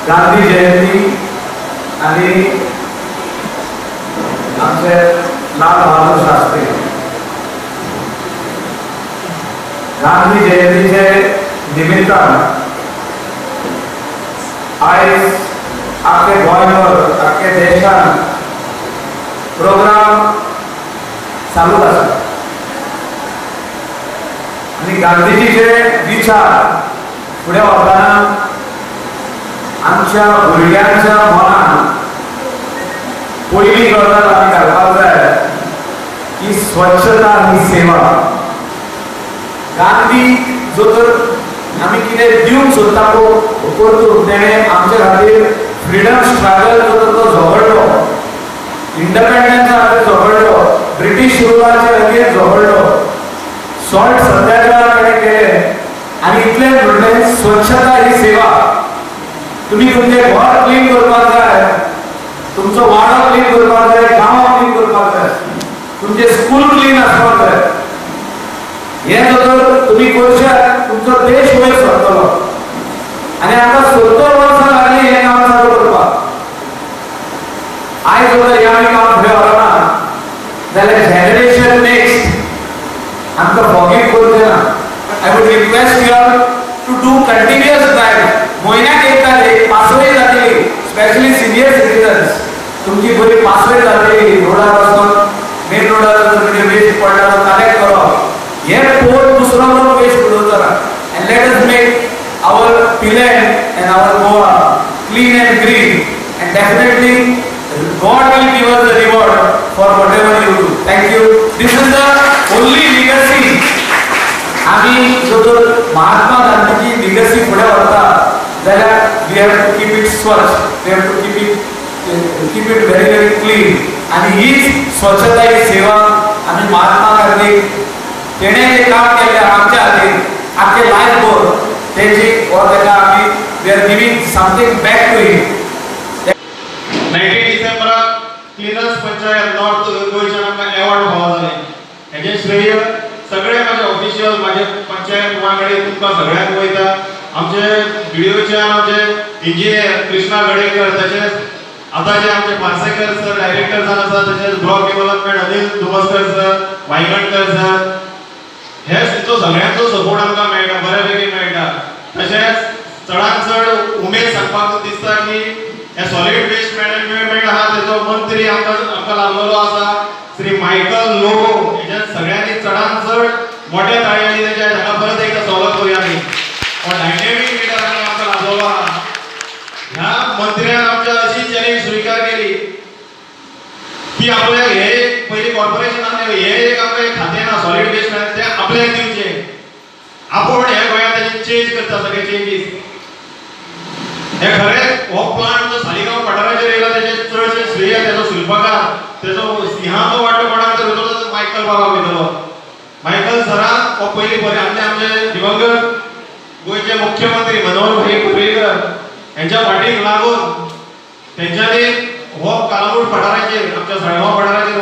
गांधी जयंती आनी आमचे लाल बहादूर शास्त्री गांधी जयंतीचे निमित्तान आयज आख्खे गोंयभर आख्खे देशान प्रोग्राम चालू आसा आनी गांधीजीचे विचार फुडें व्हरतना आमच्या भुरग्यांच्या मनान पयली गजाल आमी घालपाक जाय की स्वच्छता ही सेवा. गांधी जो तर आमी कितें दिवंक सोदता परतून तेणें आमचे खातीर फ्रिडम स्ट्रगल जो तर तो झगडलो, इंडिपेंडन्सा खातीर झगडलो, ब्रिटीश रुलाच्या अगेन्स्ट झगडलो, सॉल्ट सत्याग्रह तेणें केलें आनी इतलें म्हणलें स्वच्छता ही सेवा. तुमी तुमचें घर क्लीन करपाक जाय, तुमचो वाडो क्लीन करपाक जाय, गांव क्लीन करपाक जाय, तुमचें स्कूल क्लीन आसपाक जाय. हें जर तुमी करशात तुमचो देश वयर सरतलो. आनी आतां 70 वर्सां लागलीं हें काम चालू करपाक. आयज जर हें आमी काम फुडें व्हरना जाल्यार जनरेशन नेक्स्ट आमकां फॉरगीव करचें ना. I would request you all to do continuous drive. म्हयन्याक एकदां एक पासय जातली, स्पेशली सिनियर सिटीजन्स तुमची बरी पासय जातली. रोडार वचून मेन रोडार जर कितें वेस्ट पडला तो कलेक्ट करप, हे पोट दुसरो लोक वेस्ट उडोवचो ना. And let us make our Pilerne and our Goa clean and green and definitely God will give us the reward for whatever you do. Thank you. This is the only legacy. आमी जो तर Mahatma गांधीची legacy फुडें व्हरता जाल्यार we have to keep it Swachh, we have to keep it very very clean. आनी हीच स्वच्छता ही सेवा आमी महात्मा गांधीक तेणें जें काम केल्लें आमच्या खातीर आख्खें लायफ भर तेजी हो ताका आमी we are giving something back to him. 19 डिसेंबराक क्लिनर्स पंचायत नॉर्थ गोंयच्यान आमकां एवॉर्ड फावो जालें. हेजें श्रेय सगळे म्हाजे ऑफिशियल म्हाजे पंचायत वांगडी तुमकां सगळ्यांक वयता. आमचे बीडीओच्यान आमचे इंजिनियर कृष्णा गडेकर, तशेंच आतांचे आमचे पार्सेकर सर डायरेक्टर जावन आसा, तशेंच block development Anil Dumaskar sir, Vaingankar sir, हे तुमचो सगळ्यांचो सपोर्ट आमकां मेळटा, बऱ्या पैकी मेळटा. तशेंच चडान चड उमेद सांगपाक दिसता की हे सॉलीड वेस्ट मॅनेजमेंट आहा तेजो मंत्री आमकां आमकां लाभलेलो आसा श्री मायकल लोबो. हेज्या सगळ्यांनी चडान चड मोठ्या ताळयांनी तेच्या हाका परत एकदा स्वागत करुया आमी. हो डायनेमीक लिडर आमी आमकां लाभलेलो आहा. ह्या मंत्र्यान आमच्या अशी चॅलेंज स्विकार केली की आपल्याक हे पयलीं कॉर्पोरेशन आसलें, हे एक आमकां एक खातें ना सॉलीड वेस्ट मॅनेजमेंट, तें आपल्याक दिवचें. आपूण हे गोंयांत तेजें चेंज करता सगळे चेंजीस. हे खरेंच हो प्लांट जो सालिगांव पठाराचेर येयला तेजें चडशें श्रेय तेजो शिल्पकार तेजो सिंहाचो वांटो कोणाक तर वयतलो मायकल बाबा वयतलो. मायकल सरान हो पयलीं बरें आमचे आमचे दिवंगत गोंयचे मुख्यमंत्री मनोहर भाई पर्रीकर हेंच्या फाटीक लागून तेंच्यांनी हो कालांगूट पठाराचेर आमच्या साळगांव पठाराचेर